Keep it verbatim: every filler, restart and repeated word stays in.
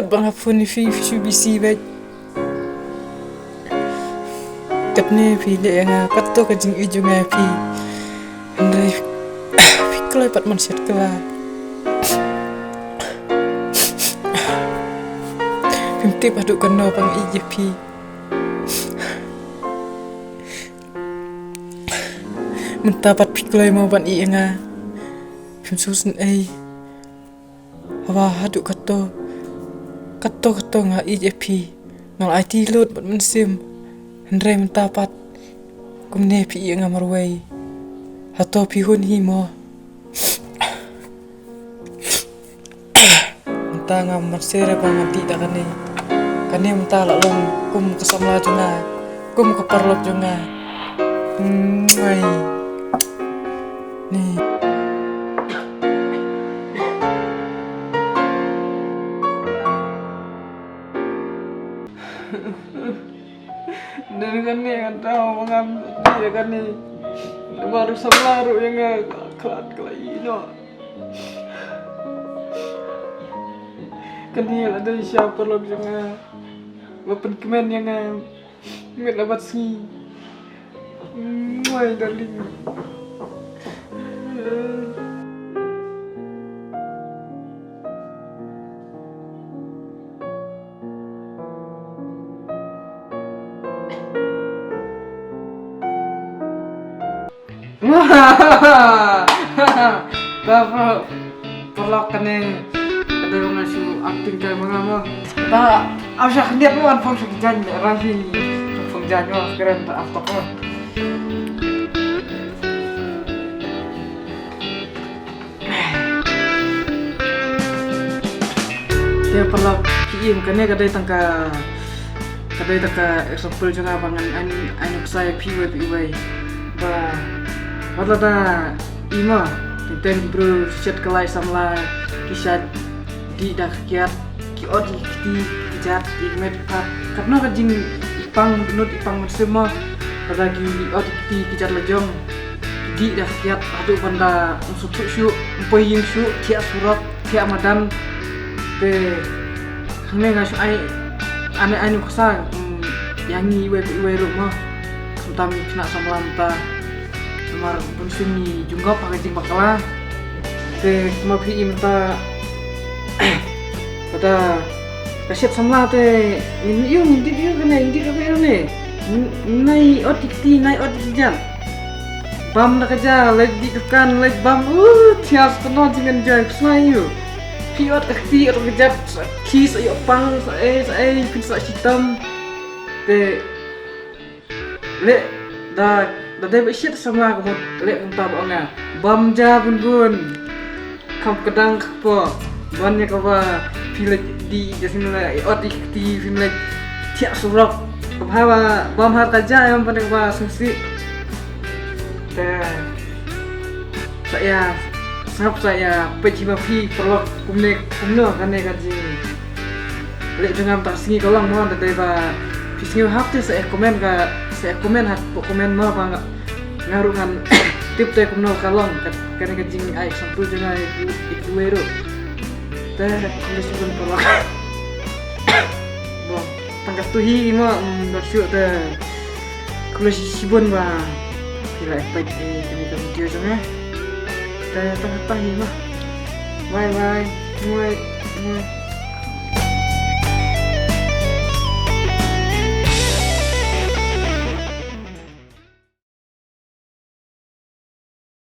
Ba nga phone ïa phi, phi shu busy beit. Katne phi leh ïa nga, katto ka jingïeit jong nga ïa phi. Hynrei phi kloi pat ban shet kylla. Phim tip haduh katno ba nga ïeit ïa phi. Mynta pat phi kloi mo ban ïeit ïa nga. Phim sngewsynei. Haba haduh katto, katto katto nga ïeit ïa phi. Nga la aiti lut bad mynsiem. Hynrei mynta pat kumne phi ïeit ïa nga marwei. Hato phi hun hi mo? Mynta nga mynser ba nga dih da kane. Kane mynta la long kum ka samla jong nga, kum ka paralok jong nga. Mwai. Ni. Dei kane nga thaw ba ngam dih da kane. Namar u samla ruh ïa nga khlad khlaiñ noh. Kane la dei shisha paralok jong nga ba pynkmen ïa nga. Miet la bad sngi. Mwah, darling. Ba, bro. Paralok, kane ka dei ba nga shu acting kai ma nga mo. Ta, aw sha khyndiat mo, an phong sha ki jaiñ, rang hi phong jaiñ mo, kren ta after mo. Te paralok, phi im, kane ka dei tang ka, ka dei tang ka example jong nga ba ngan ai, ai nuksa ïa phi iwei pa iwei. Ba wat lada i mo, teng teng ki briew shet kylla ïa samla, ki shait dih da ka kiad, ki ot ïa ki kti ki kjat, ïa ki met ki phad. Katno ka jingpang nud ïa pang mynsiem mo. Lada ki ot ïa ki kti ki kjat la jong, ki dih da ka kiad haduh ban da ym sngewthuh shuh, ym poi ïing shuh, thiah surok, thiah madan. Te hangne nga shu ai, ane ai nuksa, mm, ïa ngi iwei pa iwei ruh mo. Khamtam ngi khynnah samla mynta. Namar bun sien ngi jngoh ha ka jingbakla. Te kumba phi i mynta, lada ka shet samla te ngin ïoh, ngin dih ïoh kane, ngin dih ïoh kane. Nai ot ïa ki kti, nai ot ïa ki kjat. Bam da ka ja, leit dih dukan, leit bam, uh, thiah sa kano jing enjoy, phi sa ïoh. Phi ot ka kti, ot ka kjat, sa khie, sa ïoh pang, sa ei, sa ei, phin sa shitom. Te leh da, da dei ba shet samla ka mut leh kumta ba ong nga. Bam ja bun bun. Kham kdang kpoh. Ban ïa kaba phi leit dih, ja phin leit ot ïa ki kti, phin leit thiah surok. Kaba haba bam ha ka ja em ban ïa kaba sngewsih. Te sa ïa sngap, sa ïa peit hi ma phi paralok kumne kumno kane ka jing leh jong nga mynta ka sngi ka long mo. Da dei ba phi sngew hap te sa ïa comment ka, sa ïa comment ha ka comment mo ba nga, nga ruh ngan tip te kumno ka long ka, kane ka jingai example jong nga ïa ki, ïa kiwei ruh. Te khublei shibun paralok. Bon, tang katto hi mo, mm, ym don shuh te. Khublei shibun ba phi la peit ïa kane ka video jong nga. Te tang katto hi mo. Bye bye. Mwah, mwah.